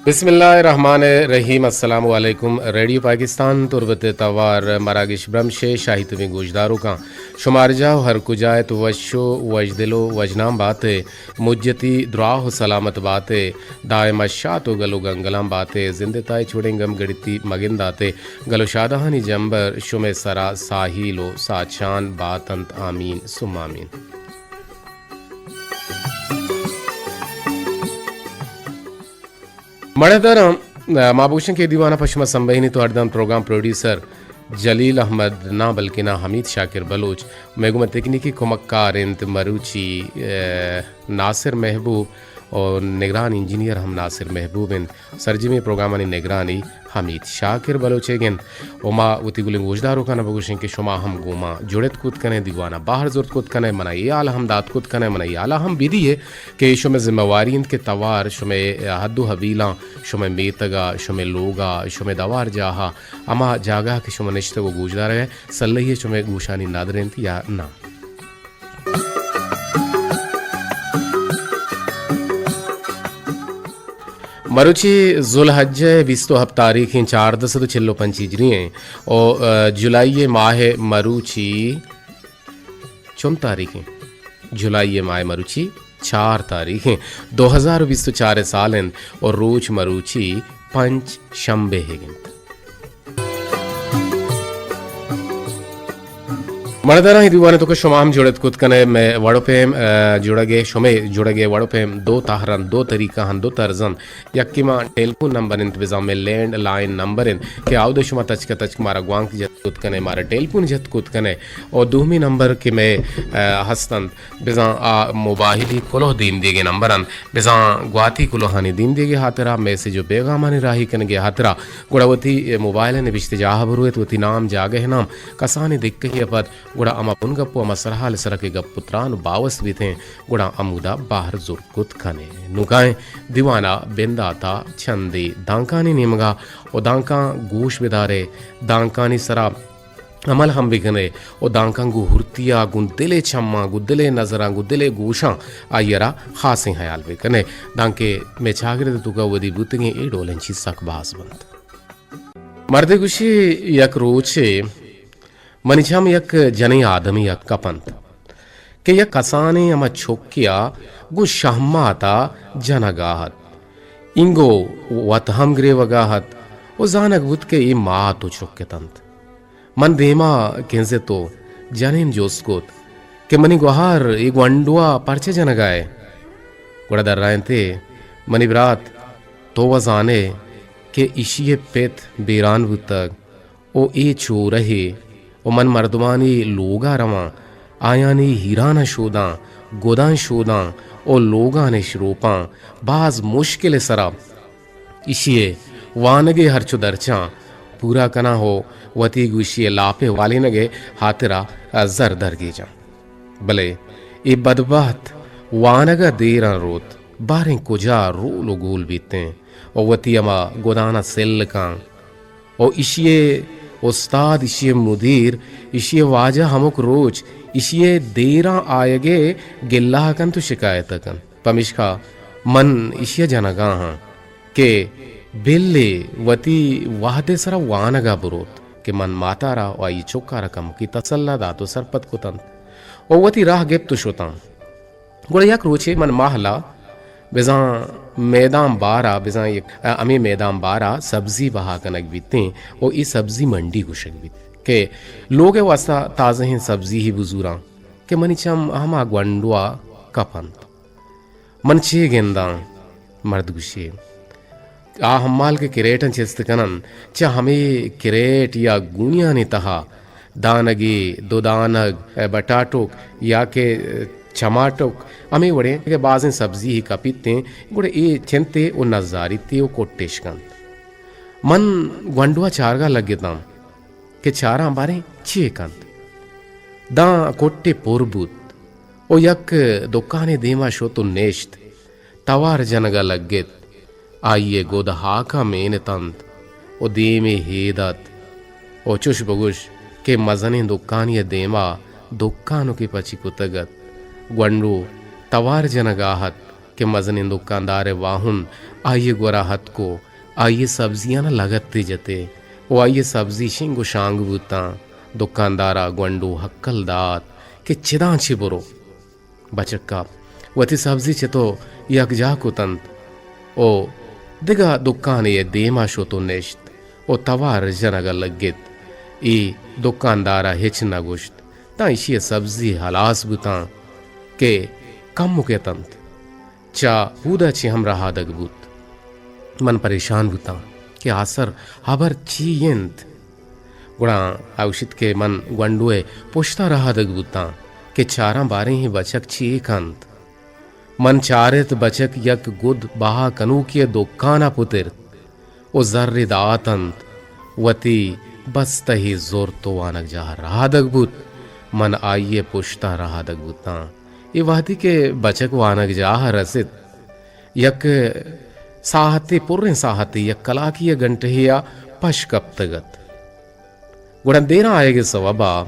بسم اللہ الرحمن الرحیم۔ السلام علیکم۔ ریڈیو پاکستان تربت ءِ توار مراگش برمش ءِ شاہی تبیں گوشداروکاں، شما ہر جاہ و ہر کجا ات، وش و وشدل و وشنام بات ئے، مجتی دراہ و سلامت بات ئے، دائم ءَ شات و گل و گنگلاں بات ئے، زند ءِ تہا ہچ وڑیں گم گڑتی مگندات ئے، گل و شادہانی جمبر شمئے سرا ساہیل و ساچان بات انت۔ آمین ثم آمین۔ مڑداراں، ما بگوشیں کہ دیوان ءَ پہ شما سمبہینیت و اردان پروگرام پروڈیوسر جلیل احمد ناں، بلکنا حمید شاکر بلوچ، مئے گوما تکنیکی کمکار انت مروچی، اے، ناصر محبوب و نگران انجینئر ہم ناصر محبوب انت۔ سرجمیں پروگرامانی نگرانی حمید شاکر بلوچ ئیگ انت و ما وتی گلیں گوشداروکاں بگوشیں کہ شما ہم گوں ما جڑت کت کن ئے، دیوان ءَ بہر زرت کت کن ئے، منا اے ہال ہم دات کت کن ئے، منا اے ہال ہم بدئے کہ اے شمئے ذمہ واری انت کہ توار شمئے حد و حبیلاں، شمئے میتگ ءَ، شمئے لوگ ءَ، شمئے دوار جاہ ءَ، ہما جاگہ کہ شما نشتگ و گوشدارگ ئے، سلہی ءَ شمئے گوشانی ندر انت یا نہ۔ مروچی ذوالحجہ ءِ بیست و ہپت تاریخ ایں، چاردہ سد و چل و پنچ ہجری ایں، و، آ، جولائی ءِ ماہ ءِ مروچی چنت تاریخ ایں؟ جولائی ءِ ماہ ءِ مروچی چار تاریخ ایں، دو ہزار و بیست و چار ءِ سال انت و روچ مروچی پنچ شمبے ئیگ انت۔ مڑداراں، اے دیوان ءِ توکا شما ہم جڑت کت کن ئے، مئے وڑ و پیم، آ، جڑگ ءِ، شمئے جڑگ ءِ وڑ و پیم دو تہر انت، دو طریقہ انت، دو طرز انت۔ یکے ما ٹیلیفون نمبر انت، بزاں مئے لینڈ لائن نمبر انت کہ آودا شما تچک تچک مارا گوانک جت کت کن ئے، مارا ٹیلیفون جت کت کن ئے۔ و دومی نمبر کہ مئے، آ، ہست انت، بزاں آ موبائلی کلوہ دیم دیگیں نمبر انت، بزاں گواتی کلوہانی دیم دیگے ہاترا، میسج و پیغامانی راہی کنگے ہاترا، گڑا وتی موبائل ءِ نبشتہ جاہ ءَ برویت، وتی نام، جاگہ ءِ نام، کسانیں دکہے ءَ پد، گڑا ہما بنگپ و ہما سرحال ءِ سرا کہ گپ و تران و باوست بیتیں، گڑا ہمودا بہر زرت کت کن ئے۔ نوں کائیں دیوان ءِ بندات ءَ چندے دانکانی نیمگا و دانکاں گوش بدار ئے، دانکانی سرا عمل ہم بکن ئے و دانکاں گوں ہرتی ءَ، گوں دل ءِ چماں، گوں دل ءِ نظراں، گوں دل ءِ گوشاں آئی ءَ را خاصیں ہیال بکن ئے، دانکہ مئے چاگرد ءِ توکا ودی بوتگیں اے ڈولیں چیز سک باز بنت۔ مردے گوشی، یک روچے منی چم یک جنیں آدمے ءَ کپنت کہ یک کسانیں ہما چکے ءَ گوں شہمات ءَ جنگ ءَ ات، اینگو وت ہم گریوگ ءَ ات و زانگ بوت کہ اے مات و چک اتنت۔ من دیما کنزت و جنین جست کت کہ منی گوہار، اے گونڈو ءَ پرچہ جنگ ءَ ئے؟ گڑا درائینت ئے، منی برات، تو و زان ئے کہ ایشی ءِ پت بیران بوتگ و اے چورہے و من مردمانی لوگ ءَ رواں، آیانی ہیراناں شوداں، گداں شوداں و لوگاں اش روپاں، باز مشکل ءِ سرا ایشی ءِ وانگ ءِ ہرچ و درچاں پورا کناں و وتی گوں ایشی ءِ لاپ ءِ والینگ ءِ ہاترا زر درگیجاں۔ بلے اے بدبہت وانگ ءَ دیراں روت، باریں کجا رول و گول بیتیں و وتی ہما گداناں سل کاں و ایشی ءِ استاد، ایشی ءِ مدیر، ایشی ءِ واجہ ہمک روچ ایشی ءِ دیراں آیگ ءِ گلہ کنت و شکایت کنت۔ پمیشکا من ایشی ءَ جنگ ءَ آں کہ بل اے وتی وہد ءِ سرا وانگ ءَ بروت کہ من ماتارا و آئی چکارا کمکی تسلا دات و سرپد کتنت و وتی راہ گپت و شتاں۔ گڑا یک روچے من ماہلا بزاں میدان بارا، بزاں یک، ہمے میدان بارا سبزی بہا کنگ بیتیں و اے سبزی منڈی گوشگ بیت کہ لوگ ءِ واسطہ تازہیں سبزی ہی بزوراں کہ منی چم ہما گونڈو ءَ کپنت۔ من چے گنداں؟ مرد گوشی، آ حمال کہ کریٹاں چست کننت، چہ ہمے کریٹ یا گونیانی تہا دانگے، دو دانگ، بٹاٹک یا کہ چماٹک، ہمے وڑیں کہ بازیں سبزی ہی کپیتیں، گڑا اے چنتے و نزاریتے و کٹش کنت۔ من گونڈوا چارگا لگتاں کہ چاراں باریں چے کنت۔ داں کٹے پر بوت و یک دکانے دیما شت و نشت۔ توار جنگا لگت۔ آئی ء گد ہاکا مینتنت و دیمے ہید ات و چش بگوش کہ مزنیں دکانی ء دیما دکانکے پچی کتگ ات۔ گونڈو توار جنگا ات کہ مزنیں دکاندار ءِ واہند آئی ءِ گورا اتک ءُ آئی ءِ سبزیاں لگتے جتے ءُ آئی ءِ سبزی شنگ ءُ شانگ بوتاں۔ دکاندار ءَ گونڈو ہکل دات کہ چداں چہ برو۔ بچک ءَ وتی سبزی چہ تو یکجاہ کت انت ءُ دگہ دکانے ءِ دیم ءَ شت ءُ نشت ءُ توار جنگ ءَ لگت۔ اے دکاندار ءَ ہچ نہ گوشت، تاں ایشی ءِ سبزی ہلاس بوتاں کہ کمک ات انت۔ چہ ہود ءَ چہ ہم رہادگ بوت۔ من پریشان بوتاں کہ آسر ہبر چی انت۔ گڑا آ گوشت کہ من گونڈو ءِ پشت ءَ رہادگ بوتاں کہ چاراں باریں اے بچک چی کنت۔ من چارت بچک یک گد بہا کنوکے ءِ دکان ءَ پترت ءُ زرے دات انت۔ وتی بستہ ءَ زرت ءُ وانگجاہ ءَ رہادگ بوت۔ من آئی ءِ پشت ءَ رہادگ بوتاں۔ اے وہدی کہ بچک وانگجاہ ءَ رست، یک ساہتے، پریں ساہتے، یک کلاکے ءِ گھنٹہے ءَ پش کپتگ ات۔ گڑا دیراں آیگ ءِ سوب ءَ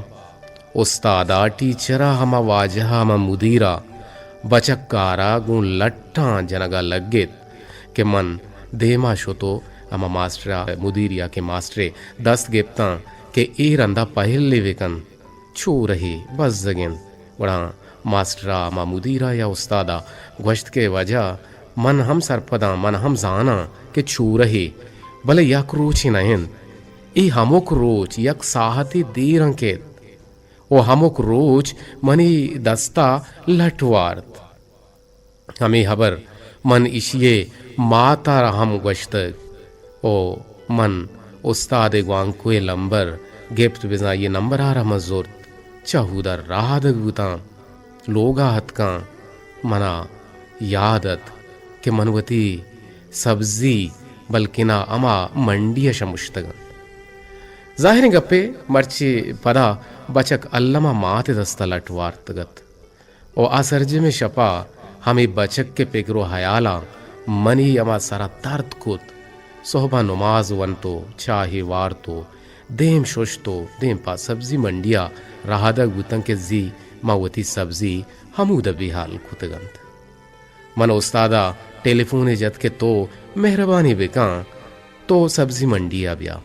استاد ءَ، ٹیچر ءَ، ہما واجہ ءَ، ہما مدیر ءَ بچک ءَ را گوں لٹاں جنگ ءَ لگت کہ من دیم ءَ شت ءُ ہما ماسٹر ءَ، مدیر یا کہ ماسٹر ءِ دست گپتاں کہ اے رند ءَ پہلے بکن۔ چورہے بزگ انت۔ گڑا ماسٹر ءَ، ہما مدیر ءَ یا استاد ءَ گوشت کہ واجہ، من ہم سرپداں، من ہم زاناں کہ چورہے، بلے یک روچے نہ انت۔ اے ہمک روچ یک ساہتے دیراں کیت ءُ ہمک روچ منی دست ءَ لٹ وارت۔ ہمے ہبر من ایشی ءِ مات ءَ را ہم گوشتگ ءُ من استاد ءِ گوانکو ءِ لمبر گپت، بزاں آئی ءِ نمبر ءَ را من زرت۔ چہ ہود ءَ رہادگ بوتاں، لوگ ءَ اتکاں، من ءَ یاد ات کہ من وتی سبزی بلکنا ہما منڈی ءَ شمشتگ انت۔ ظاہریں گپے، مرچی پدا بچک الم ءَ مات ءِ دست ءَ لٹ وارتگ ات۔ ءُ آ سرجمیں شپ ءَ ہمے بچک ءِ پگر ءُ ہیالاں منی ہما سر ءَ درد کت۔ سہب ءَ نماز ونت ءُ چاہے وارت ءُ دیم ششت ءُ دیم پہ سبزی منڈی ءَ رہادگ بوتاں کہ زی ما وتی سبزی ہمود ءَ بے ہال کتگ انت۔ من استاد ءَ ٹیلیفونے جت کہ تو مہربانی بکن، تو سبزی منڈی ءَ بیا۔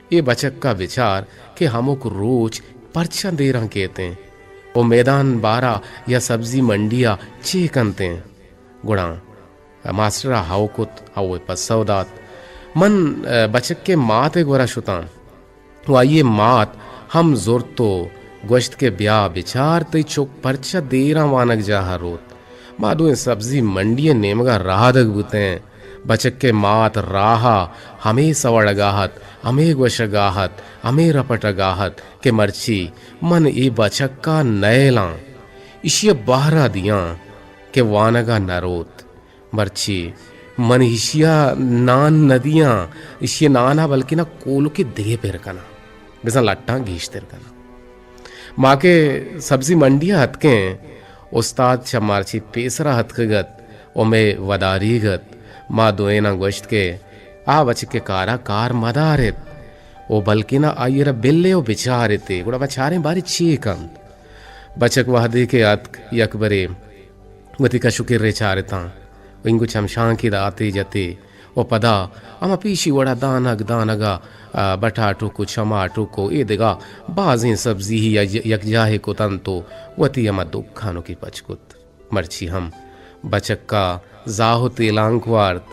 اے بچک ءَ بچار کہ ہمک روچ پرچا دیراں کیت ایں ءُ میدان بار ءَ یا سبزی منڈی ءَ چے کنت ایں؟ گڑا ماسٹر ءَ ہئو کت، ہئو ءِ پسو دات۔ من، ءَ، بچک ءِ مات ءِ گورا شتاں ءُ آئی ءِ مات ہم زرت ءُ گوشت کہ بیا بچار تئی چک پرچا دیراں وانگجاہ ءَ روت۔ ما دوئیں سبزی منڈی ءِ نیمگ ءَ رہادگ بوتیں۔ بچک ءِ مات راہ ءَ ہمے سوڑگ ءَ ات، ہمے گوشگ ءَ ات، ہمے رپٹگ ءَ ات کہ مرچی من اے بچک ءَ نئیلاں، ایشی ءَ بہر ءَ دیاں کہ وانگ ءَ نہ روت۔ مرچی من ایشی ءَ نان نہ دیاں، ایشی ءِ نان ءَ بلکنا کولکے دگہ پر کناں، بزاں لٹاں گیشتر کناں۔ ما کہ سبزی منڈی ءَ اتکیں، استاد چہ مرچی پیسر ءَ اتکگ ات ءُ مئے وداریگ ات۔ ما دوئیناں گوشت کہ آ بچک ءِ کار ءَ کار مدار ات ءُ بلکنا آئی ءَ را بلے ءُ بچار ات ئے، گڑا ما چاریں باریں چے کنت۔ بچک وہدے کہ اتک، یکبرے وتی کش ءُ کرے چارتاں ءُ اینگو چمشانکے داتے جتے ءُ پدا ہما پیشی وڑا دانگ دانگ ءَ، آ، بٹاٹک ءُ چماٹک ءُ اے دگہ بازیں سبزی یک، یکجاہے کت انت ءُ وتی ہما دکانکے پچ کت۔ مرچی ہم بچک ءَ زاہ ءُ تیلانک وارت،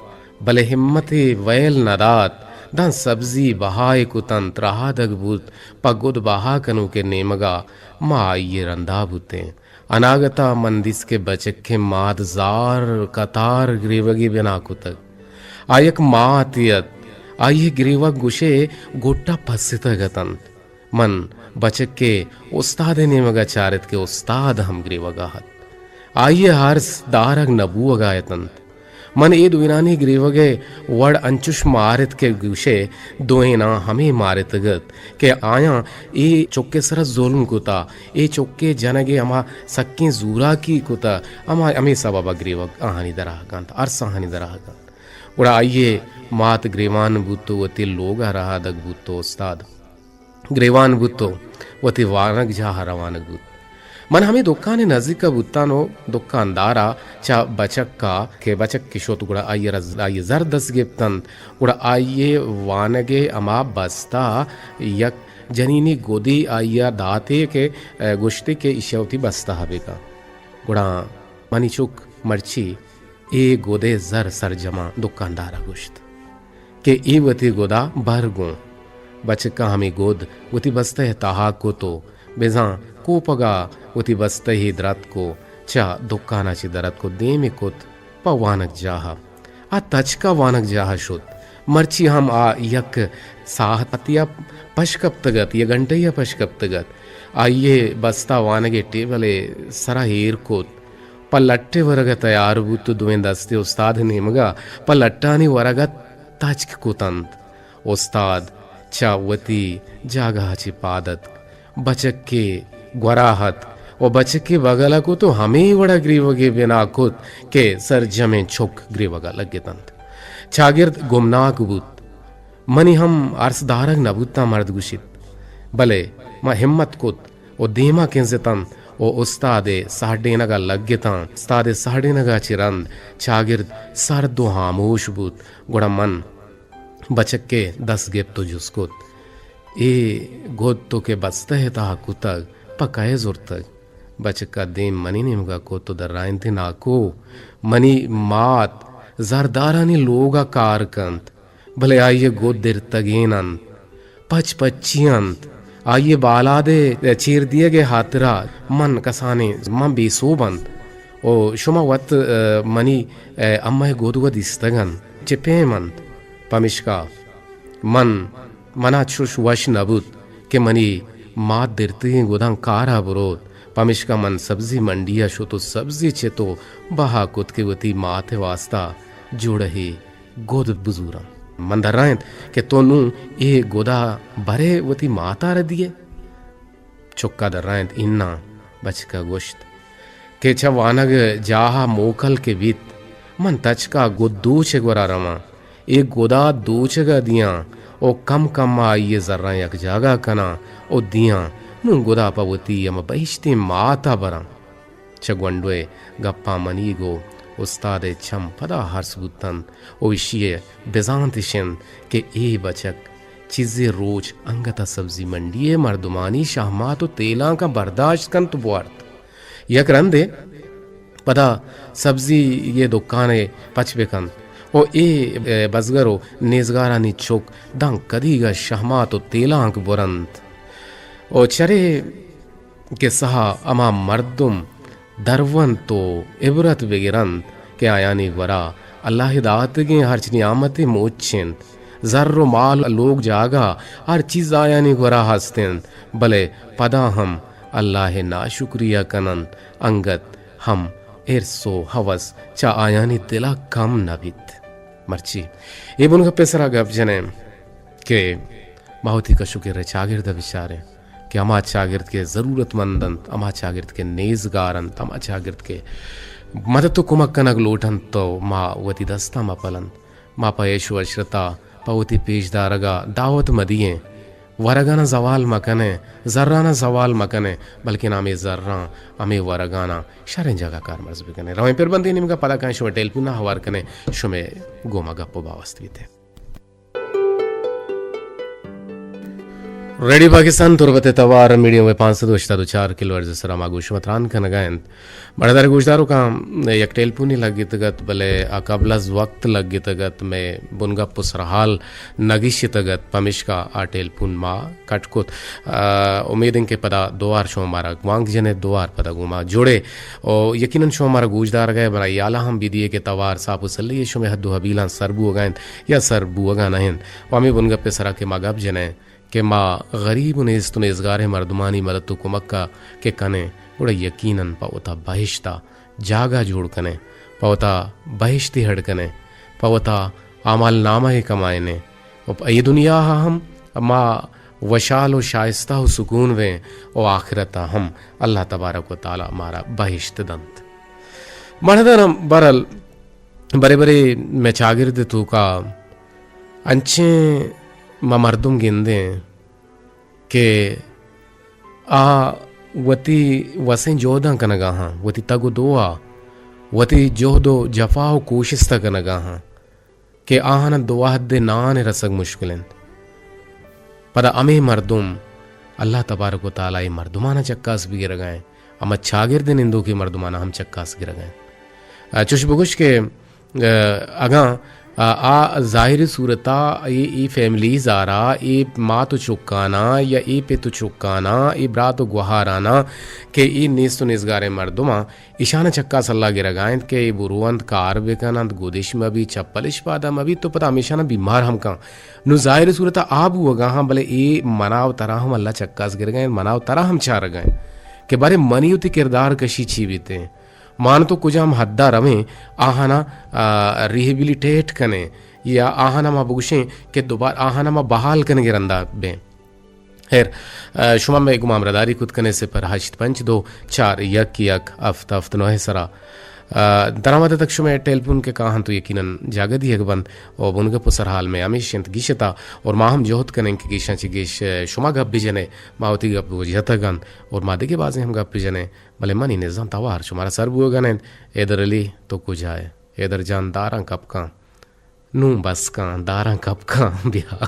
بلے ہمت ءِ ویل نہ دات۔ داں سبزی بہائے کت انت، رہادگ بوت، پہ گد بہا کنوک ءِ نیمگ ءَ ما آئی ءِ رندا بوتیں۔ اناگت ءَ من دیست کہ بچک ءِ مات زار کتار گریوگے بنا کتگ۔ آ یک ماتے ات۔ آئی ءِ گریوگ گوشے گٹ ءَ پستگ ات انت۔ من بچک ءِ استاد ءِ نیمگ ءَ چارت کہ استاد ہم گریوگ ءَ ات۔ آئی ءِ ارس دارگ نہ بوگ ءَ ات انت۔ من اے دوئینانی گریوگ ءِ وڑ انچش مارت کہ گوشئے دوئیناں ہمے مارتگ ات کہ آیاں اے چک ءِ سرا ظلم کتا، اے چک ءِ جنگ ءِ ہما سکیں زوراکی کتا، ہما، ہمے سبب ءَ گریوگ آہانی در آہگ انت، ارس آہانی در آہگ انت۔ گڑا آئی ءِ مات گریوان بوت ءُ وتی لوگ ءَ رہادگ بوت ءُ استاد گریوان بوت ءُ وتی وانگجاہ ءَ روانگ بوت۔ من ہمے دکان ءِ نزیک ءَ بوتاں ءُ دکاندار ءَ چہ بچک ءَ کہ بچک کہ شت گڑا آئی ءَ را ز-، آئی ءِ زر دست گپت انت، گڑا آئی ءِ وانگ ءِ ہما بستہ ءَ یک جنینی گدے آئی ءَ داتے کہ، ءَ، گوشتے کہ ایشی ءَ وتی بستہ ءَ بکن۔ گڑا منی چک مرچی اے گد ءِ زر سرجماں دکاندار ءَ گوشت کہ اے وتی گد ءَ بر گوں۔ بچک ءَ ہمے گد وتی بستہ ءِ تہا کت ءُ بزاں کوپگ ءَ وتی بستہ ءَ دراتک ءُ چہ دکان ءَ چہ دراتک ءُ دیمی کت پہ وانگجاہ ءَ۔ آ تچک ءَ وانگجاہ ءَ شت۔ مرچی ہم آ یک ساعتے ءَ پش کپتگ ات، یک گھنٹہ ءَ پش کپتگ ات۔ آئی ءِ بستہ وانگ ءِ ٹیبل ءِ سرا ایر کت۔ پہ لٹ ءِ ورگ ءَ تیار بوت ءُ دوئیں دست ءَ استاد ءِ نیمگ ءَ پہ لٹانی ورگ ءَ تچک کت انت۔ استاد چہ وتی جاگہ ءَ چہ پاد اتک، بچک ءِ گورا اتک ءُ بچک ءِ بگل ءَ کت ءُ ہمے وڑ ءَ گریوگ ءِ بنا کت کہ سرجمیں چک گریوگ ءَ لگت انت۔ چاگرد گمناک بوت۔ منی ہم ارس دارگ نہ بوتاں، مرد گوشیت۔ بلے ما ہمت کت ءُ دیما کنزتاں ءُ استاد ءِ ساڈینگ ءَ لگتاں۔ استاد ءِ ساڈینگ ءَ چہ رند چاگرد سرد ءُ ہاموش بوت۔ گڑا من بچک ءِ دست گپت ءُ جست کت، اے گد تو کہ بستہ ءِ تہا کتگ، پہ کئے زرتگ؟ بچک ءَ دیم منی نیمگ ءَ کت ءُ درائینت، ناکو، منی مات زردارانی لوگ ءَ کار کنت۔ بلے آئی ءِ گد درتگین انت، پچ پچی انت۔ آئی ءِ بالاد ءِ چیر دیگ ءِ ہاترا من کسانیں، من بے سوب انت۔ او شما وت، ءَ، منی، ءَ، امہ ءِ گد ءَ دیستگ انت، چہ پیم انت۔ پمشکا من، منا چوش وش نہ بوت کہ منی مات درتگیں گداں کار ءَ بروت۔ پمشکا من سبزی منڈی ءَ شت ءُ سبزی چت ءُ بہا کت کہ وتی مات ءِ واستا جوڑہے گد بزوراں۔ من درائینت کہ تو نوں اے گد ءَ برئے وتی مات ءَ را دیئے؟ چک ءَ درائینت، اناں۔ بچک ءَ گوشت کہ چہ وانگ جاہ ءَ موکل کہ بیت، من تچک ءَ گد دوچ ءِ گورا رواں، اے گد ءَ دوچگ ءَ دیاں ءُ کم کم ءَ آئی ءِ زراں یک جاگہ کناں ءُ دیاں۔ نوں گد ءَ پہ وتی ہمے بہشتیں مات ءَ براں۔ چہ گونڈو ءِ گپاں منیگ ءُ استاد ءِ چم پدا ہرس بوت انت ءُ ایشی ءِ بزانت اش انت کہ اے بچک چیزے روچ انگت ءَ سبزی منڈی ءِ مردمانی شہمات ءُ تیلانکاں برداشت کنت ءُ بوارت۔ یک رندے پدا سبزی ءِ دکان ءَ پچ بہ کنت ءُ اے بزگر ءُ نیزگارانی چک داں کدیگ ءَ شہمات ءُ تیلانک برنت ءُ چرے کسہ ءَ ہما مردم درونت ءُ عبرت بگر انت کہ آیانی گورا اللہ ءِ داتگیں ہرچ نیامتے مچ انت، زر ءُ مال، لوگ جاگہ، ہر چیز آیانی گورا ہست انت، بلے پدا ہم اللہ ءِ ناشکری ءَ کن انت، انگت ہم حرص ءُ ہوس چہ آیانی دل ءَ کم نہ بیت۔ مرچی اے بنگپ ءِ سرا گپ جنیں کہ ما وتی کش ءُ کر ءِ چاگرد ءَ بچاریں کہ ہما چاگرد کہ ضرورت مند انت، ہما چاگرد کہ نیزگار انت، ہما چاگرد کہ مدد ءُ کمک کنگ لوٹ انت، تو ما وتی دستاں مہ پلنت۔ ما پہ عیش ءُ عشرت ءَ پہ وتی پیش دارگ ءَ دعوت مہ دییں۔ ورگاناں زوال مہ کنیں، زراناں زوال مہ کنیں، بلکن ہمے زراں، ہمے ورگاناں شریں جاگہ کارمرز بہ کنیں۔ رویں پر بندے نیمگ ءَ، پدا کائیں شما ٹیلیفون ءَ ہوار کنیں، شمے گوما گپ ءُ باوست بیت۔ ریڈیو پاکستان تربت ءِ توار میڈیم ویو پانچ سد ءُ ہشتاد ءُ چار کلو ہرٹز ءِ سرا ما گوں شما تران کنگ ءَ انت۔ مڑدار گوشداروکاں، یک ٹیلیفونے لگتگ ات، بلے آ قبل از وقت لگتگ ات، مئے بنگپ ءُ سرحال نہ گیشتگ ات، پمیشکا آ ٹیلیفون ما کٹ کت۔ آ، امید انت کہ پدا دوار شما مارا گوانک جنے، دوار پدا گوں ما جوڑے۔ او یقیناً شما مارا گوشدارگ ءَ، برای حالا ہم بدیے کہ توار ساپ ءُ سلے شمئے حد ءُ حبیلاں سر بوگ ءَ انت یا سر بوگ ءَ نہ انت۔ و ہمے بنگپ ءِ سرا کہ ما گپ جنیں کہ ما غریب ءُ نیست ءُ نیزگاریں مردمانی مدد ءُ کمک ءَ کہ کنیں، گڑا یقیناً پہ وتا بہشت ءَ جاگہ جوڑ کنیں، پہ وتا بہشتے ہڈ کنیں، پہ وتا اعمال نامہ ءَ کمائینیں۔ و پہ اے دنیا ءَ ہم ما وشحال ءُ شائستہ ءُ سکون بیں و آخرت ءَ ہم اللہ تبارک و تعالی مارا بہشت دنت۔ مڑداراں، بہرحال، برے برے مئے چاگرد ءِ توکا انچیں ما مردم گندیں کہ آ وتی وسیں جہداں کنگا ہاں، وتی تگ و دعا، وتی جہد و جفا و کوشست کنگا ہاں کہ آہانا دو وہد نان رسگ مشکل انت۔ پدا ہمے مردم، اللہ تبارک و تعالی اے مردمانا چکاس بگرگا انت، ہما چاگرد نندوکے مردمانا ہم چکاس گرگا انت۔ آ، چوش بگوش کہ، آ، اگاں، آ، آ ظاہری صورتا اے، اے فیملیز آرا، اے مات و چکانا یا اے پت و چکانا، اے برات و گوہارانا کہ اے نیست و نیزگاریں مردماں، ایشاناں چکاس اللہ گرگا انت کہ اے برو انت، کار بکن انت، گدش مبی، چپلش پادا مبی، تو پدا ہمیشاناں بیمار ہم کن۔ نو ظاہری صورتا آ بوگا ہاں، بلے اے منا و ترا ہم اللہ چکاس گرگا انت، منا و ترا ہم چارگا انت کہ بارے منی وتی کردار کشی چی بیتیں۔ مان تو کجام حدا رویں، آہانا، آ، ریہیبلیٹیٹ کنیں یا آہانا ما بگوشیں کہ دوبارہ آہانا ما بحال کنگے رندا بیں۔ خیر، آ، شما مئے گوما ہمراہداری کت کنے صفر ہشت پنچ دو چار یک یک ہفت ہفت نو سرا۔ آ، درآمد تک شمئے ٹیلیفون کہ کاہاں تو یقیناً جاگہ دیگ بنت۔ و بنگپ و سرحال مئے ہمیش انت گیشتا اور ما ہم جہد کنیں کہ گیشاں چہ گیش، آ، شما گپ بجنے، ما وتی گپ گوش جتگ انت اور ما دگہ بازیں ہم گپ بجنے۔ بلے منی نزان توار شمارا سر بوگا نہ انت۔ حیدر علی، تو کجا ئے؟ حیدر جان، داراں کپ کن۔ نوں بس کن، داراں کپ کن، بیا۔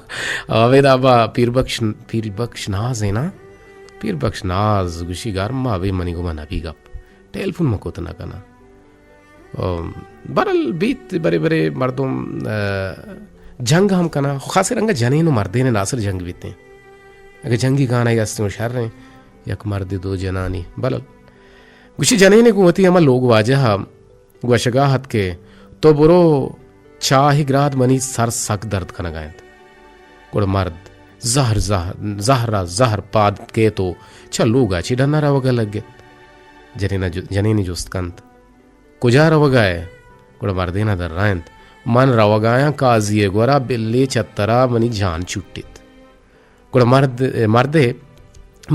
آوید آبا پیر بخش، پیر بخش ناز ہے نا؟ پیر بخش ناز گوشی گرما بے، منی گوما نبی گپ۔ ٹیلیفون ما کت نہ کنا۔ ام، برل بیت برے برے مردم، آ، جنگ ہم کنا، خاص رنگ جنین و مردین ناصر جنگ بیتیں۔ اگہ جنگی گانا ہستیں و شر ہیں، یک مردے دو جنانی، برل گوشی جنینے گوں وتی ہما لوگ واجہ ء گوشگا ات کہ تو برو، چاہی گراد منی سر سک درد کنگا انت۔ گڑا مرد زہر، زہر، زہر ء زہر پاد کیت و چہ لوگا چی ڈنا روگا لگت۔ جنینا جو-، جنینی جست کنت، کجا روگا ئے؟ گڑا مردینا درائینت، من روگایاں قاضی ء گورا، بلے چہ ترا منی جان چٹیت۔ گڑا مرد، مردے،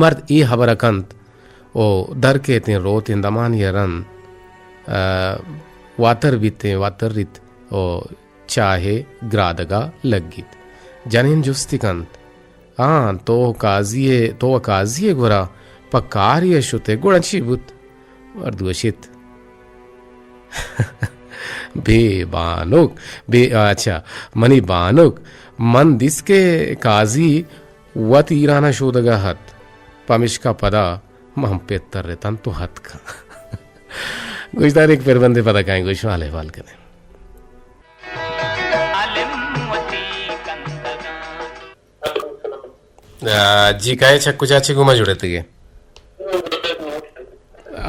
مرد اے ہبر ء کنت و در کیتیں روتیں دمانی ء رند، آ، واتر بیتیں، واتر ریت و چاہے گرادگا لگیت۔ جنین جستی کنت، آں، تو قاضی ء، تو قاضی ء گورا پہ کاری ء شتے، گڑا چی بوت؟ مرد گوشیت، بے بانک، بے، اچھا، منی بانک، من دیست کہ قاضی وت ایران ء شودگا ات، پمشکا پدا من پتر رتن تو اتکاں۔ گوشدار، یک پربندے پدا کائیں، گوش حال احوال کنیں۔ آ، جی، کئے چہ کجا چہ گوما جڑتگے؟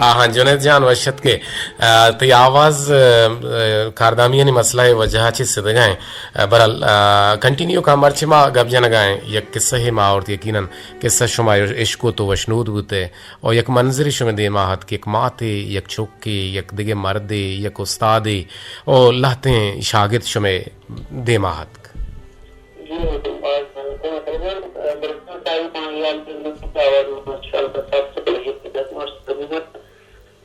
آہاں، جنید جان، وش اتکے۔ آ، تئی آواز، آ، آ، کاردامیانی مسئلہ ء وجہ ء چہ سدگا ایں۔ آ، برحال، آ، کنٹینیو کن، مرچی ما گپ جنگا ایں، یک قصہ ء ما آورت، یقیناً قصہ شما اش-، اشکت و وشنود بوتے، و یک منظرے شمے دیما ات کہ یک ماتے، یک چکے، یک دگہ مردے، یک استادے، و لہتیں شاگرد شمے دیما اتک۔ جی، باز منت۔ تقریباً، آ، درستاں ساری پانزدہ بیست سال، ماشاءاللہ، سب سے بڑی خدمت ماشاءاللہ۔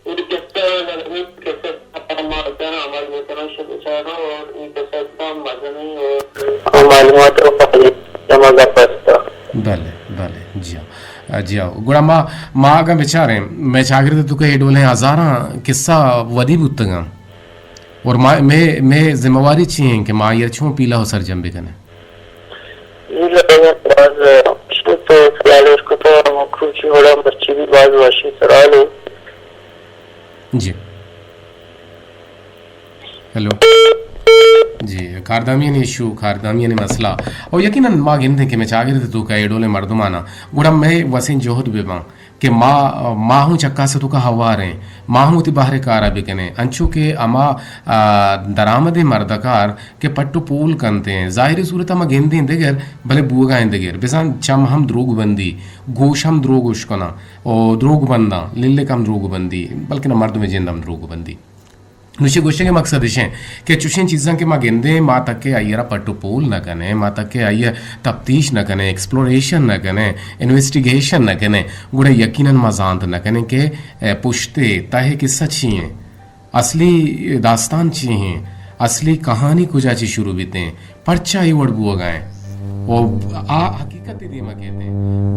یہ قصہ ہے، غالباً قصہ پر ما اتنا عمل بکناں، شد چاہنا، اور یہ قصہ اتنا مزن ہے، اور معلومات و فائدہ جمع گپ است۔ بلے، بلے، جی ہاں۔ آ، جی ہاں۔ گڑا ما، ما اگاں بچاریں، مئے چاگرد تو کہ اے ڈولیں ہزاراں قصہ ودی بوتگاں۔ اور ما، مئے، مئے ذمہ واری چی ہیں کہ ما یہ چون پیلا ہو سرجم بکنیں؟ اے لوگ باز شت و سیال اشکتہ، مخلوق چی وڑا مرچی بھی باز واشی سرال ہو۔ جی۔ ہیلو۔ جی، کاردامیانی ایشو، کاردامیانی مسئلہ۔ او یقیناً ما گندیں کہ مئے چاگرد تو کہ اے ڈولیں مردمانا، گڑا مئے وسیں جہد بہ باں۔ کہ ما، ما ہوں چکاس ء توکا ہوار ایں، ما ہوں وتی بہر ء کار ء بکنیں، انچو کہ ہما، آ، درآمدیں مردکار کہ پٹ و پول کنت ایں، ظاہری صورت ء ما گندیں دگر، بلے بوگا ایں دگر۔ بزاں چم ہم دروگ بندی، گوش ہم دروگ اشکناں، او دروگ بنداں، للک ہم دروگ بندی، بلکنا مردم جند ہم دروگ بندی۔ نوشی گوشگ ء مقصد اش انت کہ چوشیں چیزاں کہ ما گندیں، ما تکے آئی ء را پٹ و پول نہ کنیں، ما تکے آئی ء تفتیش نہ کنیں، ایکسپلوریشن نہ کنیں، انویسٹیگیشن نہ کنیں، گڑا یقیناً ما زانت نہ کنیں کہ، اے، پشت ء تہ ء قصہ چی ہیں، اصلی داستان چی ہیں، اصلی کہانی کجا چی شروع بیتیں، پرچا اے وڑ بوگا ہیں۔ و آ حقیقت دیما کہتے ہیں۔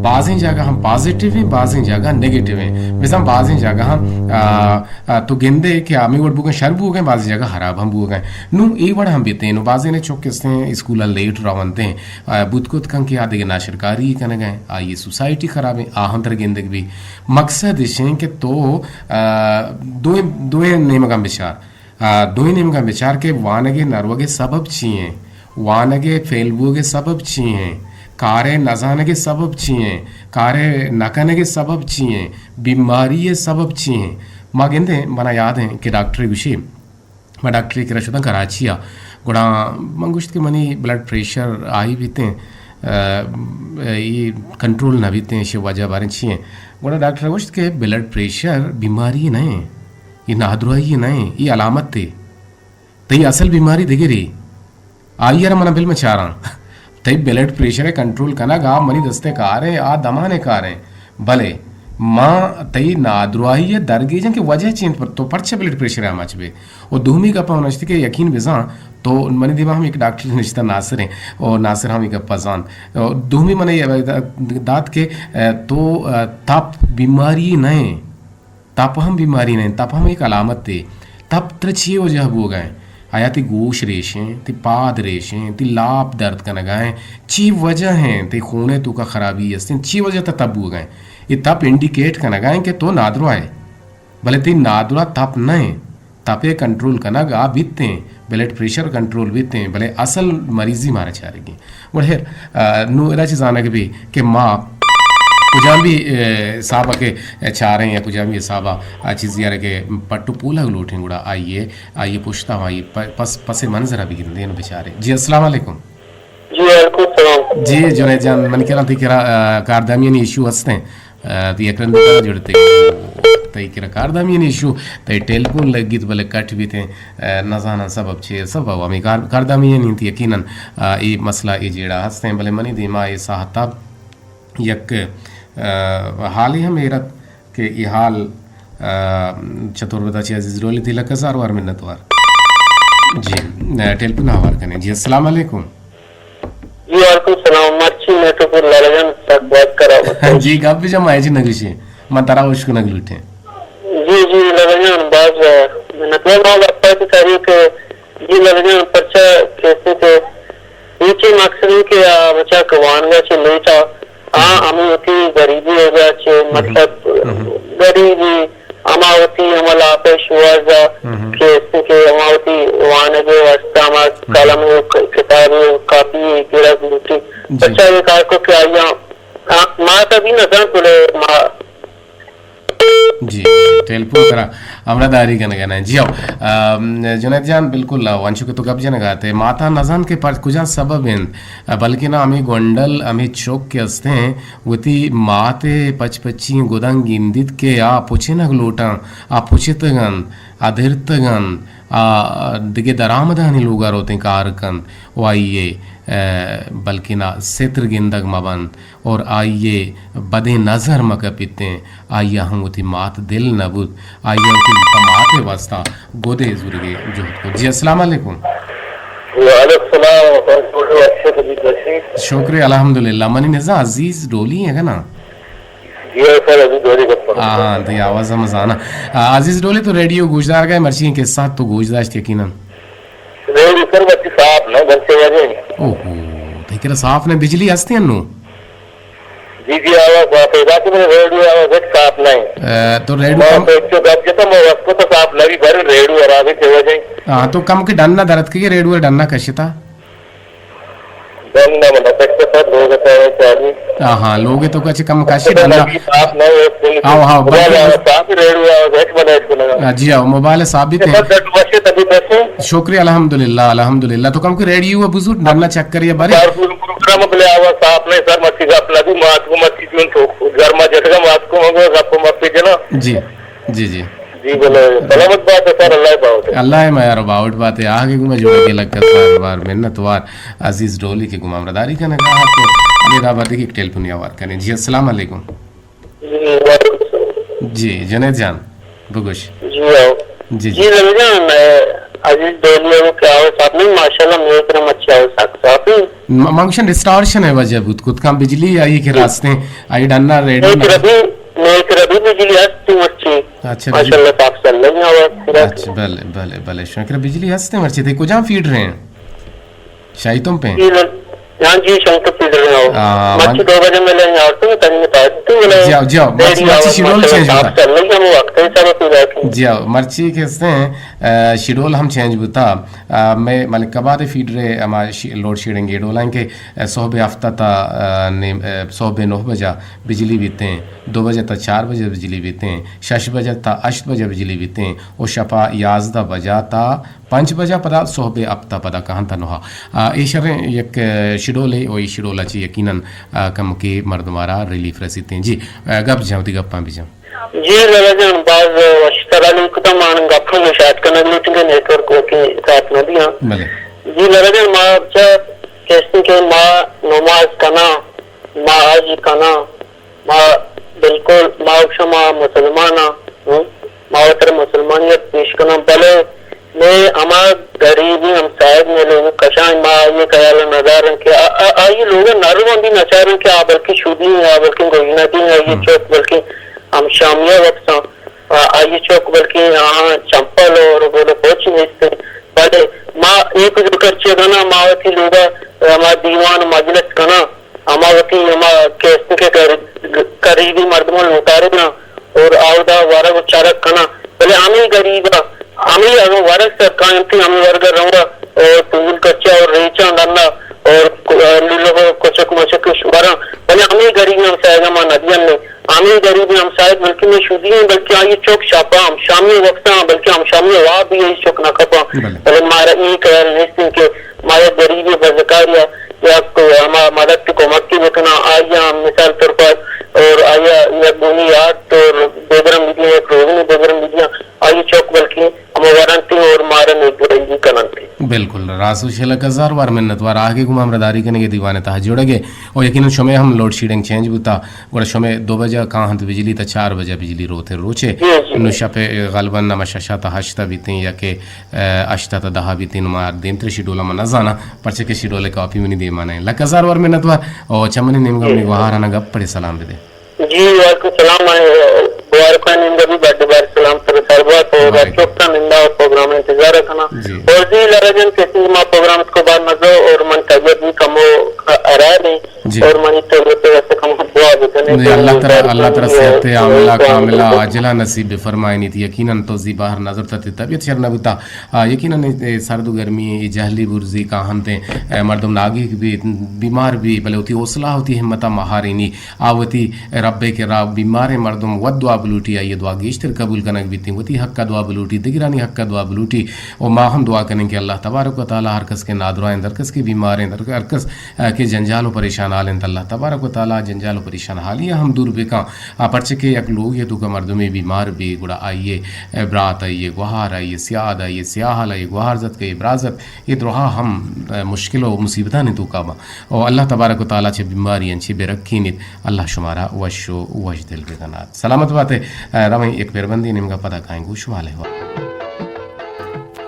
بازیں جاگہ ہم پازیٹیو ہیں، بازیں جاگہ نیگیٹیو ہیں۔ مثلاً بازیں جاگہ ہم، آ، آ، تو گندے کہ ہمیں وڑ بوگن شر بوگن، بازیں جاگہ خراب ہم بوگن۔ نو اے وڑ ہم بیتے ہیں، نو بازیں نے چک استیں اسکول لیٹ رونتے ہیں، آ، بوت کت کن کہ آ دگہ ناشرکاری کنگا ہیں، آ یہ سوسائٹی خراب ہیں، آ ہم تر گندگ بھی۔ مقصد اش ہیں کہ تو، آ، دوئیں، دوئیں نیمگاں بچار۔ آ، دوئیں نیمگاں بچار کہ وانگ ء نہ روگ ء سبب چی ایں؟ وانگ ء فیل بوگ ء سبب چی ایں؟ کار ء نہ زانگ ء سبب چی ایں؟ کار ء نہ کنگ ء سبب چی ایں؟ بیماری ء سبب چی ایں؟ ما گندیں، منا یاد ایں کہ ڈاکٹر گوشی، ما ڈاکٹر کرا شداں کراچی ء، گڑا من گوشت کہ منی بلڈ پریشر ہائی بیتیں، آ، اے کنٹرول نہ بیتیں، ایشی وجہ باریں چی ایں؟ گڑا ڈاکٹر گوشت کہ بلڈ پریشر بیماری نہ ایں۔ اے نادراہی نہ ایں، اے علامت اے۔ تئی اصل بیماری دگرے۔ آئی ء را منا بل مچاراں۔ تئی بلڈ پریشر ء کنٹرول کنگ آ منی دست ء کار ء، آ دمان ء کار ء۔ بلے ما تئی نادراہی ء درگیجاں کہ وجہ چی انت، تو پرچہ بلڈ پریشر ء آماچ بے؟ و دومی گپ ہم نشتی کہ یقین بزاں، تو منی دیما ہم یک ڈاکٹر نشتہ ناصر ہیں، و ناصر ہم یک گپ زان۔ و دومی من دات کہ تو تپ بیماری نہ ایں۔ تپ ہم بیماری نہ انت، تپ ہم ایک علامت تے۔ تپ ترا چی وجہ بوگا ہیں؟ آیا تی گوش ریشیں، تی پاد ریشیں، تی لاپ درد کنگا ہیں؟ چی وجہ ہیں؟ تی خونے تو کا خرابی استیں، چی وجہ تا تپ بوگا ہیں؟ یہ تپ انڈیکیٹ کنگا ہیں کہ تو نادرا ہے۔ بلے تی نادرا تپ نہ ہیں۔ تپے کنٹرول کنگ آ بیتیں، بلڈ پریشر کنٹرول بیتیں، بلے اصل مریضی مارا چارگی۔ گڑا ہیر، آ، نوں ادا چہ زانگ بی کہ ما کجام بھی، اے، حساب ء کہ چاریں یا کجام بھی حساب ء آ چیزی ء کہ پٹ و پولگ لوٹیں، گڑا آئیے، آئیے پشتا آئی پ-، پس، پس منظر ء بگندیں بچاریں۔ جی، السلام علیکم۔ جی، وعلیکم السلام۔ جی، جنید جان، من کرا تئی کرا، آ، کاردامیانی ایشو ہستیں۔ آ، تئی یک رندے جڑتے۔ تئی کرا کاردامیانی ایشو، تئی ٹیلیفون لگیت بلے کٹ بیتیں۔ آ، نزاناں سبب چے، سبب ہمیں کار-، کاردامیانی انت یقیناً، آ، اے مسئلہ اے جیڑا ہستیں، بلے منی دیما اے ساہتا یک، آ، حالے ہم ایرت کہ اے حال، آ، چتور بدا چی عزیز رولی تئی لکھ ہزار وار منت وار۔ جی، آ، ٹیلیفون آوار کنے۔ جی، السلام علیکم۔ جی، وعلیکم السلام۔ مرچی نیٹ ورک لالا جان سک بات کرا۔ جی، گپ بجا ما ایچ نگوشی۔ ما ترا ہوش کنگ لوٹیں۔ جی، جی، لالا جان، باز منتوار ما گپا چہ ساری کہ جی، لالا جان، پرچا کہتے کہ یہ چی مقصد ہے کہ آ بچا کہ وانگا چہ لیٹا، آ ہمیں وتی غریبی وجہ چہ، مطلب، غریبی، ہما وتی ہما لاپے شوہازا کہ است کہ ہما وتی وانگ ء واسطہ ہما قلم و ک-، کتاب و کاپی گرگ لوٹی۔ جی۔ بچا یہ کار کو کہ آیا، آ، ما تا بھی نزان کلے ما۔ جی، ٹیلیفون کرا ہمراہ داری کنگا نہ۔ جی ہو، آ، جنید جان، بالکل، آ، انچو کہ تو گپ جنگا تے، ماتا نزان کہ پر کجا سبب انت، آ، بلکہ نا ہمیں گونڈل، ہمیں چوک کہ ہستیں، وتی مات ء پچ پچی گداں گندیت کہ آ پچنگ لوٹاں، آ پچتگ انت، آ درتگ انت، آ دگہ درآمدانی لوگا روتیں کار کنت و آئی ء، ء، بلکنا ستر گندگ مہ بنت اور آئی ء بدیں نظر مہ کپیتیں، آئی ء ہم وتی مات دل نہ بوت، آئی ء وتی پہ مات ء واسطہ گدے زورگے جہد کت۔ جی، السلام علیکم۔ وعلیکم السلام، اچھے تو بھی اچھے۔ شکر الحمدللہ۔ منی نزا عزیز ڈولی ہے نا؟ جی ہاں سر، عزیز ڈولی گپ کناں۔ ہاں، تئی آواز ہم زانا۔ آ، عزیز ڈولی تو ریڈیو گوشدار گئے، مرچی کہ ساتھ تو گوشداشت یقیناً۔ ریڈیو سر مرچی صاف نہ، بلکہ وجہ۔ اوہو، تئی کرا صاف نہ، بجلی ہستی انو؟ جی، جی، آواز صاف ہے، باقی میرے ریڈیو آواز ایک صاف نہیں۔ آ، تو ریڈیو میں کم تو ایک جو گپ جتا، میں اس کو تو صاف نہیں، بھر ریڈیو خراب ہے، وجہ۔ ہاں، تو کم کے ڈنّا درد کے ریڈیو ڈنّا کشتا؟ ڈنّا منا کشتا سر، لوگ تو چالی۔ ہاں، ہاں، لوگ تو کچھ کم کشی ڈنّا۔ نبی صاحب نہ ہے، اس دن ہاں، ہاں، موبائل بلکہ آواز صاف، ریڈیو آواز ایک بنا اس کو لگا۔ ہاں، جی ہاں، موبائل صاحب بھی تھے۔ سر، ڈٹ وشے تبھی بسے۔ شکریہ، الحمدللہ، الحمدللہ۔ تو کم کو ریڈیو بزور ڈنّا چیک کریے بارے۔ سر، پروگرام بلے آواز صاف نہیں سر، مچی گپ نہ بھی مات کو مچی جون تو گھر ما جتگا مات کو مگو گپ مت جنا۔ جی، جی، جی۔ جی بلے، سلامت بات ہے سر، اللہ باوٹ۔ اللہ میار باوٹ بات ہے، آگے گما جوڑے کے لگ کر بار بار منت وار عزیز ڈولی کے گما امرداری کنگا تو میرا بعد ایک ٹیلیفون آوار کنے۔ جی، السلام علیکم۔ جی، وعلیکم السلام۔ جی، جنید جان، بگوش۔ جی، آؤ۔ جی، جی۔ جی، رمی جان، اے، عزیز ڈولی ہے، وہ کیا ہو صاحب نہیں، ماشاءاللہ، میرے طرح مچھا ہو سکتا ہے۔ م-، من گوشاں ڈسٹارشن ءِ وجہ بوت کت کن بجلی آئی کہ راستیں آئی ڈنا ریڈیو نیک نہ ربی، نیک ربی بجلی ہست مرچی۔ اچھا، بجلی۔ ماشاءاللہ، صاف چل رہی ہے آواز پورا۔ اچھا، بلے، بلے، بلے، شکر، بجلی ہست مرچی۔ تئی کجام فیڈر ایں؟ شاہی تمپ ایں؟ جی، ہاں جی، شاہی تمپ فیڈر ایں۔ آ، مرچی من دو بجے ملے ہیں اور تو تنگ میں تھا، تو ملے جی آؤ، جی آؤ، مرچی، ریڈیو مرچی آواز شیڈول ماشاءاللہ چینج صاف ہوتا۔ چل رہی ہے، ہم وقت ہے، سب پورا۔ جی آؤ، مرچی کستے ہیں، آ، شیڈول ہم چینج بوتا۔ آ، مئے ملک آباد ءِ فیڈر ءِ ہما شی-، لوڈ شیڈنگ ءِ ڈولا ایں کہ، آ، صحب ءِ ہفت ءَ تا، آ، نیم، آ، صحب ءِ نہ بجہ بجلی بیتیں، دو بجہ تا چار بجہ بجلی بیتیں، شش بجہ تا ہشت بجہ بجلی بیتیں، او شپ ءَ یازدہ بجہ تا پنچ بجہ پدا صحب ءِ ہفت ءَ پدا کاہن تا نہ۔ آ، اے شریں یک، آ، شیڈولے او اے شیڈول ءَ چہ یقیناً، آ، کمکے مردم ءَ را ریلیف رسیتیں۔ جی، آ، گپ جاں، وتی گپاں بجاں۔ جی لالا جان، باز وش سرا لوٹتا، من گپ ہم شاید کنگ لوٹیں کہ نیٹ ورک وتی ساتھ نہ دیاں۔ بلے۔ جی لالا جان، ما چا کہتے کہ ما نماز کنا، ما حج کنا، ما بالکل، ما شما مسلمان ہاں، ہم؟ ما وتر مسلمانیت پیش کنا، بلے میں ہما غریبی ہمسائگ میں لوگ کشاں، ما یہ خیال نہ دارن کہ آ-، آ-، آئی لوگ نہ رو بھی نہ چارن کہ آ بلکہ شودی ہیں، آ بلکہ گوجنا دی ہیں، یہ ہم۔ چوک بلکہ ہم شامیہ وقت آ، آئی چوک بلکہ آہاں چمپل اور گل و پوچ نیست۔ بلے ما ایک ذکر چیزانا ما وتی لوگا، ہما دیوان و مجلس کنا، ہما وتی ہما کیسن کے گر-، قریبی مردمان لوٹارے نا اور آودا ورگ و چرگ کنا۔ بلے ہمیں غریبا، ہمیں اگر ورگ سر کائنتی ہمیں ورگا رونگا اور پول کچا اور ریچاں ڈنا اور لولو کچک مچک ورا، بلے ہمیں غریب ہم سایگا ما ندیان نہیں۔ ہمے غریب ہمسائگ بلکیں مئے شودی ایں، بلکیں آئی چک شپاں ہم شامی وقتاں، بلکیں ہم شامی واب بھی آئی چک نہ کپاں۔ بلے۔ بلے مارا اے خیال نیست کہ ما یک غریبے بزکار یا، یا ہما مدد کی کمک کی بکناں، آئی ہم مثال طور پر اور آئی یک گونی یات اور بیگرم بدیاں، یک روزنی بیگرم بدیاں، آئی چک بلکیں ہما ورنتی اور مارا نیک بھلائی کننتی۔ بالکل، راست گوشے، لک ہزار وار منت وار آہگے گوں ہمراہداری کنگے دیوان تہا جوڑگے۔ او یقیناً شمے ہم لوڈ شیڈنگ چینج بوتا، گڑا شمے دو بجہ کاہنت بجلی تا چار بجہ بجلی روت روچے۔ جی، جی۔ نو شپ غالباً ہما ششا تا ہشتا بیتیں یا کہ، اه، ہشتا تا دہا بیتیں، نو ما دیمتر شیڈولا ما نزانا، پرچہ کہ شیڈول کاپی منی دیما نہ۔ لک ہزار وار منت وار، او چمنی نیمگا منی جی۔ گوہارانا گپ پڑے سلام بدے۔ جی، وعلیکم السلام۔ اے، مبارکاں نندا بھی بڑے بار سلام سر سر بات اور وعلیکم۔ چوکا نندا اور پروگرام انتظار کنا۔ جی۔ اور جی، لارا جان کسی ما پروگرام کو بار مزو اور من طبیعت بھی کمو خراب ہے جی۔ اور منی طبیعت واسطے کم دعا بکنے جی، تو اللہ تعالیٰ، اللہ تعالیٰ ترا صحت عاملہ کاملہ عاجلہ نصیب بفرمائنی۔ یقیناً تو زی باہر نظر تتی طبیعت شر نہ بتا۔ آ، یقیناً اے، اے سرد و گرمی، اے جہلی برزی کاہنت ایں، اے مردم ناگہیگ بی، بیمار بی، بلے وتی حوصلہ، وتی ہمتا مہارینی، آ وتی ربے کہ را بیماریں مردم وت دعا بلوٹی، آئی دعا گیشتر قبول کنگ بیتیں، وتی حق دعا بلوٹی، دگرانی حق دعا بلوٹی۔ و ما ہم دعا کنیں کہ اللہ تبارک و تعالیٰ ہر کس کہ نادرائیں، ہر کس کہ بیماریں، ہر کس، آ، کہ جنجال و پریشان حال انت، اللہ تبارک و تعالیٰ جنجال و پریشان حالی ہم دور بکاں۔ آ، پرچہ کہ یک لوگے توکا مردمے بیمار بی، گڑا آئیے برات، آئیے گوہار، آئیے سیاد، آئیے سیاہل، آئیے گوہار زتک، آئیے برات زتک، اے درہا ہم، آ، مشکل و مصیبتانی توکا باں۔ و اللہ تبارک و تعالیٰ چہ بیماری انچی بہ رکینیت، اللہ شمارا وش و وش دل بکنات۔ سلامت بات ئے، آ، رویں یک پربندی نیمگا پدا کائیں گوں شما لہوا۔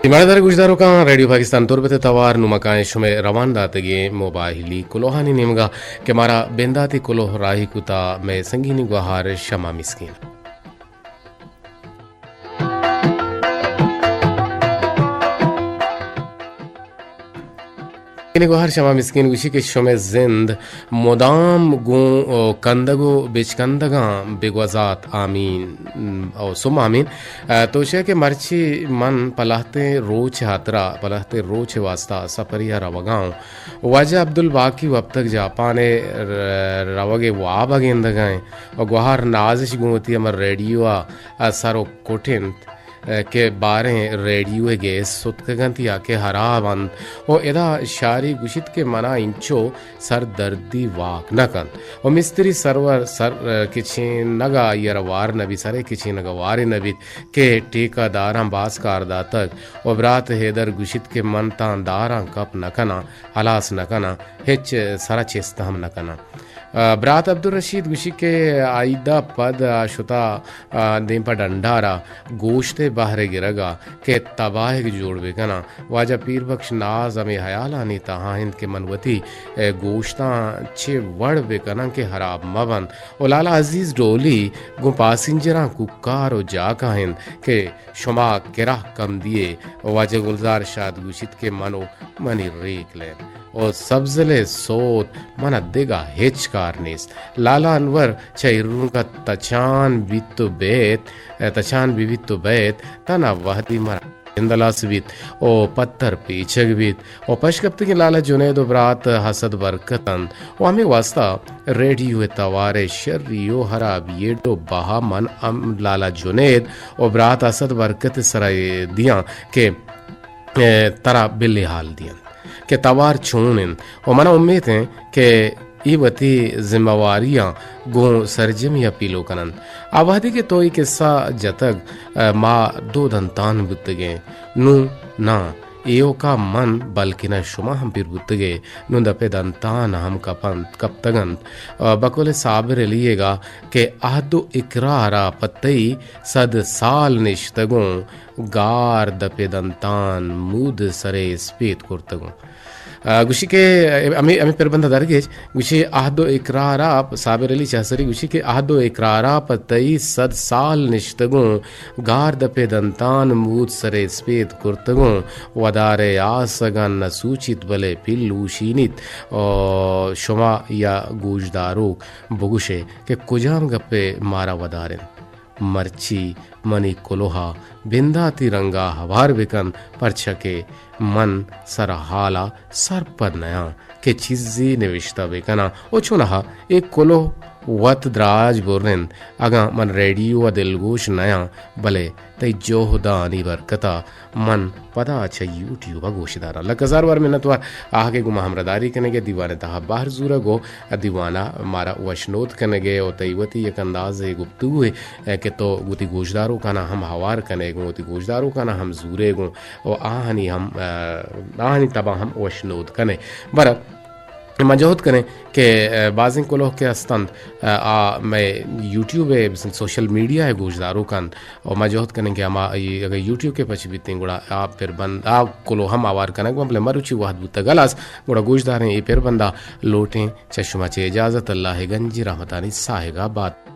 ایماندار گوشداروکاں، ریڈیو پاکستان تربت ءِ توار نوں ما کائیں شمئے روان داتگیں موبائلی کلوہانی نیمگا کہ مارا بنداتی کلوہ راہی کتا مئے سنگینی گوہار شما مسکین۔ سنگینی گوہار شما مسکین گوشی کہ شمئے زند مدام گوں، او، کندگ و بچکندگاں بگوزات۔ آمین۔ او، سم آمین۔ ء، تو شے کہ مرچی من پہ لہتیں روچ ء ہاترا، پہ لہتیں روچ ء واستا سپری ء روگا اوں۔ واجہ عبدالباقی وپتگ جاپان ء ر-، روگ ء واب ء گندگا ایں و گوہار نازش گوں وتی ہمے ریڈیو ء سر و کٹ انت کہ باریں ریڈیو ء گیس ستکگ انت یا کہ ہراب انت و ادا شاری گوشیت کہ منا انچو سردردی واک نہ کنت و مستری سرور سر کچینگ ء آئی ء را وار نہ بیت، سر ء کچینگ ء وارے نہ بیت کہ ٹیکہ داراں باز کار داتگ و برات حیدر گوشیت کہ من تاں داراں کپ نہ کناں، ہلاس نہ کناں، ہچ سر ء چست ہم نہ کناں۔ ء، برات عبدالرشید گوشی کہ آئی ء پد ء شتا، ء، دیم پہ ڈنڈار ء گوشت ء بہر ءِ گرگ ءَ کہ تباہگ جوڑ بہ کناں۔ واجہ پیر بخش ناز ہمے ہیالانی تہا انت کہ من وتی، اے، گوشتاں چے وڑ بہ کناں کہ ہراب مہ بنت۔ و لالا عزیز ڈولی گوں پاسنجراں کوکار و جاکاں انت کہ شما کرا کم دیئے۔ واجہ گلزار شاد گوشیت کہ من و منی ریکلین و سبزل ءِ سوت، من ءَ دگہ ہچ کار نیست۔ لالا انور چہ ایرونک ءَ تچان بیت و بیت، تچان بہ بیت و بیت، تنا وہدی منا جند ہلاس بیت و پتر پیچگ بیت و پشکپتگیں لالا جنید و برات حسد برکت انت و ہمے واستا ریڈیو ءِ توار ءِ شری و ہرابی ءِ ڈبہ ءَ من ہم لالا جنید و برات حسد برکت ءِ سرا دیاں کہ، اے، ترا بلے حال دیاں کہ توار چون انت و منا امیت انت کہ اے وتی ذمہ واریاں گوں سرجمی ءَ پیلو کن انت۔ آ وہدی کہ تو اے قصہ جتگ، اے، ما دو دنتان بوتگیں۔ نوں ناں، ایوکا من بلکنا شما ہم پیر بوتگے، نوں دپ ءِ دنتان ہم کپ انت، کپتگ انت۔ اے، بقول صابر علی ئیگا کہ عہد و اقرار ءَ پہ تئی صد سال نشتگوں، گار دپ ءِ دنتان مود سرے اسپیت کرتگوں۔ آ، گوشی کہ ہمے، ہمے پربند ءَ درگیج، گوشی عہد و اقرار ءَ، صابر علی چہسری گوشی کہ عہد و اقرار ءَ پہ تئی صد سال نشتگوں، گار دپ ءِ دنتان مود سرے اسپیت کرتگوں، ودار ءِ آسگاں نہ سوچیت بلے پل اوشینیت۔ او شما یا گوشداروک بگوشے کہ کجام گپ ءَ مارا ودار انت؟ مرچی منی کلوہ ءَ بنداتی رنگ ءَ ہوار بہ کن، پرچا کہ من سر ءِ حال ءَ سرپد نیاں کہ چیزے نوشتہ بہ کناں۔ و چوناہا اے کلوہ وت دراج بر انت، اگاں من ریڈیو ءَ دلگوش نیاں، بلے تئی جہدانی برکت ءَ من پدا چہ یوٹیوب ءَ گوش داراں۔ لک ہزار وار منت وار آہگ ءَ گوں ما ہمراہداری کنگ ءَ، دیوان ءِ تہا بہر زورگ ءُ دیوان ءَ مارا وشنود کنگ ءَ ءُ تئی وتی یک اندازے گفتگوے کہ تو وتی گوشداروکاناں ہم ہوار کن ئے گوں، وتی گوشداروکاناں ہم زور ئے گوں ءُ آہانی ہم، آہانی تباں ہم وشنود کن ئے۔ بہرحال، ما جہد کنیں کہ، آ، بازیں کلوہ کہ است انت، آ، آ مئے یوٹیوب ءَ، بزاں سوشل میڈیا ءِ گوشداروک انت ءُ ما جہد کنیں کہ ہما، اگہ یوٹیوب ءَ پچ بیتیں گڑا آ پربند، آ کلوہ ہم آوار کنگ بنت، بلے مروچی وہد بوتگ ہلاس، گڑا گوشداریں اے پربند ءَ لوٹیں چہ شما چہ اجازت، اللہ ءِ گنجیں رحمتانی ساہگ ءَ بات۔